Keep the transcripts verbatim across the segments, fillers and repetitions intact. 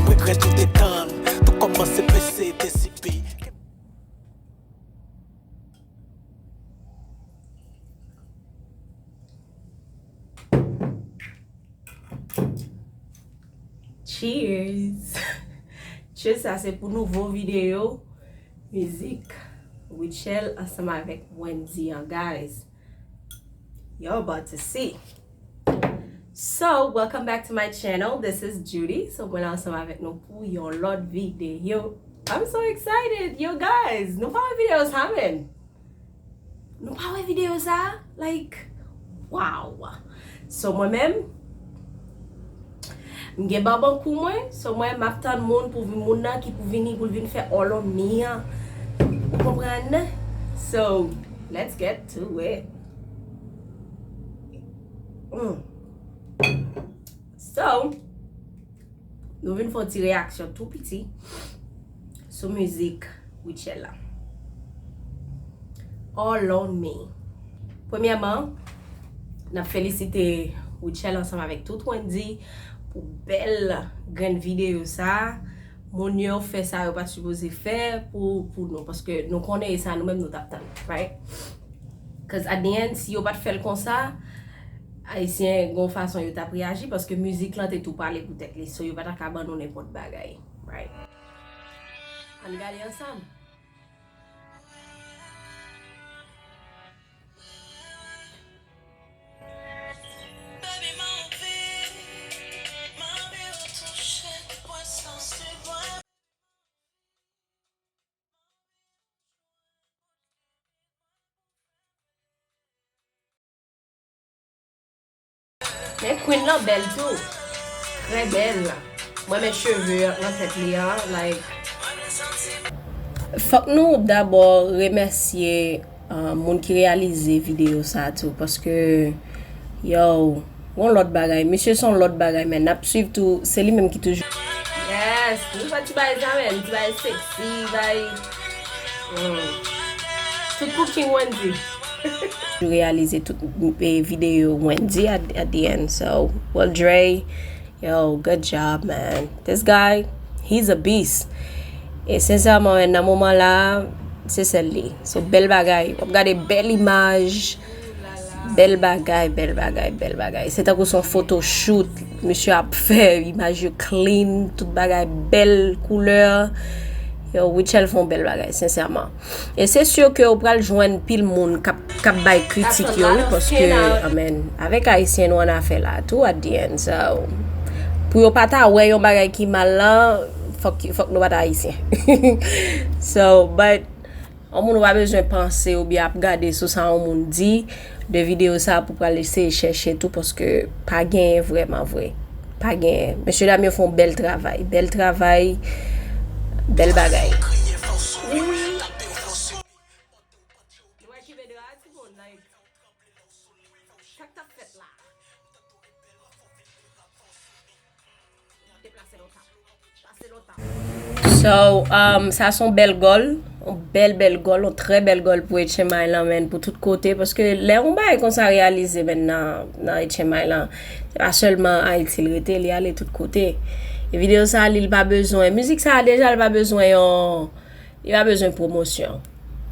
Regrèt ou te tann, tou kòmanse pese, te sibi. Cheers! Cheers, sa se pou nouvo videyo mizik Rutshelle ansanm avèk Wendy an, guys. Y'all about to see. So, welcome back to my channel. This is Judy. So, mwen la ansanm avèk nou pou yon lòt videyo. I'm so excited, yo guys. Nou pa wè videyo sa, man. Nou pa wè videyo sa? Like, wow. So, mwen menm, m gen bab an kou mwen. So, mwen, m ap tann moun pou vin, moun nan ki pou vini, pou l vin fè all on me an. Ou konprann? So, let's get to it. Mm. So, nou vin fè yon ti reyaksyon tou piti sou mizik Rutshelle la. All on me. Premyèman, n ap felisite Rutshelle ansanm avèk tout Wendy pou bèl grenn videyo sa. Moun yo fè sa yo pa t sipoze fè pou, pou nou, paske nou konnen e sa nou menm nou t ap tann, right? 'Cause at the end, si yo pa t fè l konsa, Ayisyen gon fason yo t ap reyaji, paske mizik lan te tou pale pou tèt li, so yo pa ta ka ban nou nenpòt bagay, right? Ann gade ansanm. Men Queen lan bèl tou. Trè bèl. Mwen men cheve nan tèt li a, like. Fòk nou dabò remèsye, uh, moun ki reyalize videyo sa tou, paske, yo, yon lòt bagay. Misye se yon lòt bagay, men n ap swiv tou, se li menm ki toujou. Yes, nou fè ti bagay sa menm, ti bagay sexy, bagay. Mm. Tout pou King Wendy. Toujou reyalize tout, eh, videyo Wendy at, at the end. So, well, Dre, yo, good job, man. This guy, he's a beast. E sensèman, men, nan moman la, se sèl li. So, bèl bagay. W ap gade bèl imaj, bèl bagay, bèl bagay, bèl bagay. Se tankou se yon photoshoot. Misye ap fè imaj yo clean, tout bagay bèl, koulè. Yo, Rutshelle fè yon bèl bagay, sensèman. E se si ke w pral jwenn pil moun k ap, k ap bay kritik yo, wi, paske, amen, avèk Ayisyen nou annafè la tou, at the end. So, pou yo pa ta wè yon bagay ki mal lan, fòk, fòk nou pa ta Ayisyen. So, but, yon moun ou pa bezwen panse oubyen ap gade sou sa yon moun di de videyo sa pou pral eseye chèche tou, paske pa genyen vrèman vre. Pa genyen. Mesye dam yo fè yon bèl travay. Bèl travay. Bèl bagay. Sa k t ap fèt la? Deplase lontan. Pase lontan. So, um, sa se yon bèl gòl, yon bèl, bèl gòl, yon trè bèl gòl pou H M I lan, men, pou tout kote, paske lè yon bagay konsa reyalize, men, nan, nan H M I lan, se pa sèlman Ayiti l rete, li ale tout kote. E videyo sa, li, l pa bezwen, mizik sa deja, l pa bezwen yon, li pa bezwen pwomosyon.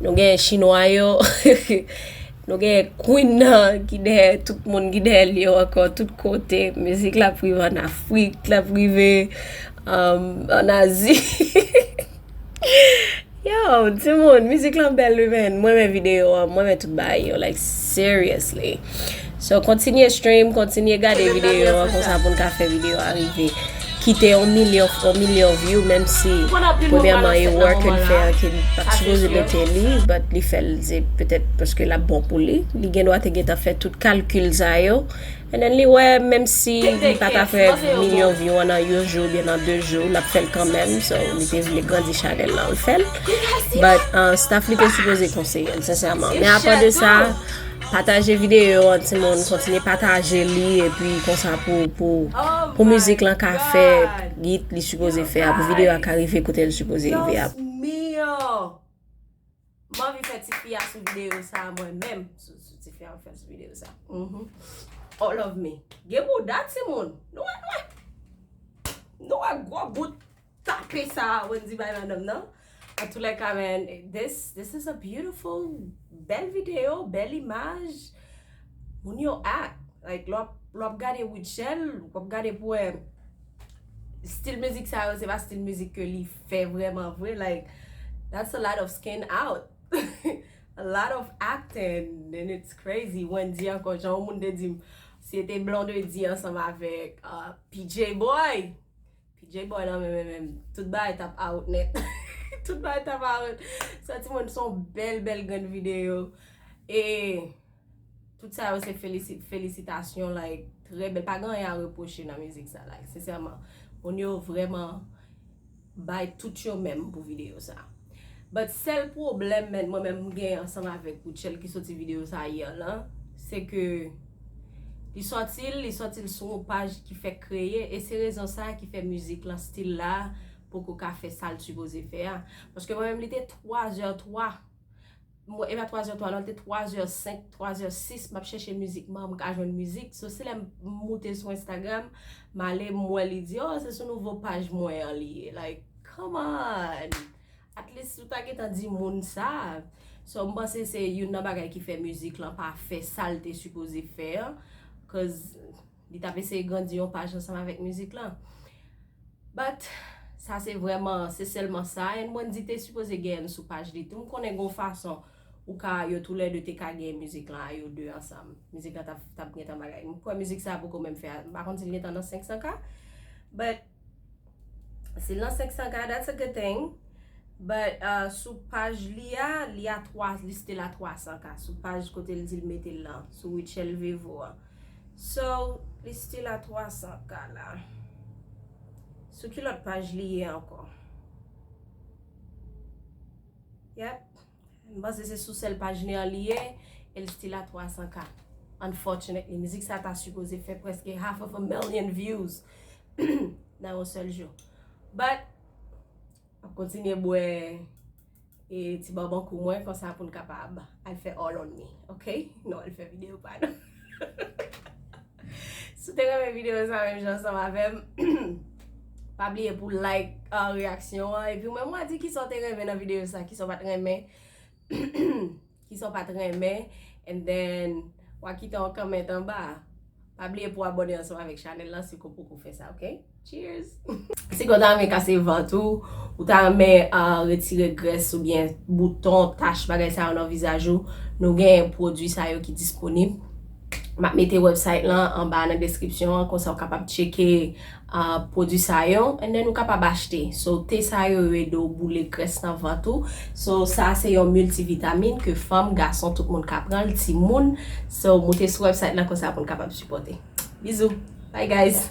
Nou gen chinwa yo, nou gen Queen nan ki dèyè tout moun ki dèyè l yo ankò, tout kote. Mizik la ap rive ann Afrik, l ap rive, um, ann Azi. Yo, timoun, mizik lan bèl wi, men. Mwen renmen videyo an, mwen renmen tout bagay yo, like, seriously. So, kontinye stream, kontinye gade videyo an, konsa pou n ka fè videyo a rive. Kite yon milyon, yon milyon view, menm si, premyèman, e work ke l fè an, ke l pa t sipoze mete li, but li fè l, se petèt paske l ap bon pou li. Li gen dwa te gentan fè tout kalkil sa yo. And then li wè, menm si li pa ta fè milyon view an nan yon jou oubyen nan de jou, l ap fè l kanmenm. So, li te vle grandi chanèl lan, l fè l. But, uh, staff li te sipoze konseye l, sensèman. Men apa de sa, pataje videyo an, timoun, kontinye pataje li, epi konsa pou, pou, pou mizik lan ka fè hit li sipoze fè a, pou videyo a ka rive kote l sipoze rive a. M anvi fè tifi a sou videyo sa a mwen menm. Sou, sou tifi a m fè sou videyo sa a. Mhm. All of me. Gen bouda timoun. Nou wè, nou wè. Nou wè gwo bout respè sa Wendy bay madanm nan. Antoulèka, man, this, this is a beautiful, bèl videyo, bèl imaj. Moun yo act. Like, lè w ap, lè w ap gade Rutshelle, w ap gade pou wè stil mizik sa yo, se pa stil mizik ke li fè vrèman vre. Like, that's a lot of skin out. A lot of acting, and it's crazy. Wendy ankò, jan yon moun te di m, si se te Blondedy ansanm avèk uh, P J Boy. P J Boy nan men, men, men, tout bagay t ap out nèt. Tout bagay t ap out. Sa timoun, se yon bèl, bèl grenn videyo. E tout sa yo se felisi-, felisitasyon, like, trè bèl. Pa gen anyen a repwoche nan mizik sa, like, sensèman. Moun yo vrèman bay tout yo menm pou videyo sa. But sèl pwoblèm, men, mwen menm m gen ansanm avèk Rutshelle ki soti videyo sa yè lan, se ke li sòti l, li sòti l sou yon paj ki fèk kreye, e se rezon sa ki fè mizik lan, stil la, poko ka fè sa l sipoze fè a. Paske mwen menm, li te twa zè twa. Mwen, e pa twa zè twa, non, li te twa zè senk, twa zè sis, m ap chèche mizik, man, m ka jwenn mizik. So, se lè m moute sou Instagram, m ale, m wè li di, oh, se sou nouvo paj mwen an li ye. Like, come on! At least, ou ta gentan di moun sa. So, m panse se youn nan bagay ki fè mizik lan pa fè sa l te sipoze fè an. Cause li t ap eseye grandi yon paj ansanm avèk mizik lan. But, sa se vrèman, se sèlman sa. And Wendy te sipoze gen sou paj li tou. M konnen gon fason ou ka, yo toulède te ka gen mizik lan a yo de ansanm. Mizik lan t ap, t ap gentan bagay. M kwè mizik sa poko menm fè, m pa konn si l gentan nan senk san K. But, si l nan senk san K, that's a good thing. But uh, sou paj li a, li a twa, li still a twa san K. Sou paj kote l di l mete l lan, sou Rutshelle Vevo a. So, li still a twa san K la. Sou ki lòt paj li ye ankò? Yep. M panse se sou sèl paj li an li ye, e l still a twa san K. Unfortunately, mizik sa ta sipoze fè prèske half of a million views nan yon sèl jou. But, m ap kontinye bwè e ti bòbònkou mwen konsa pou n kapab al fè all on me, ok? Non, al fè videyo pa nou. Si w te renmen videyo sa menm jan ansanm avè m, pa bliye pou like uh, reyaksyon an. Epi ou menm w a di kisa w te renmen nan videyo sa, kisa w pa t renmen. Kisa w pa t renmen. And then, w a kite yon comment anba. Pa bliye pou abòne ansanm avèk chanèl lan si w poko fè sa, ok? Cheers! Si w ta renmen kase vant ou, ou ta renmen uh, retire grès oubyen bouton, tach, bagay sa yo nan vizaj ou, nou gen pwodui sa yo ki disponib. M ap mete website lan anba nan deskripsyon an, konsa w kapab tcheke uh, pwodui sa yo, and then ou kapab achte. So, te sa yo, yo ede w boule grès nan vant ou. So, sa se yon miltivitamin ke fanm, gason, tout moun ka pran l, timoun. So, moute sou website lan konsa pou n kapab sipòte. Bizou. Bye, guys.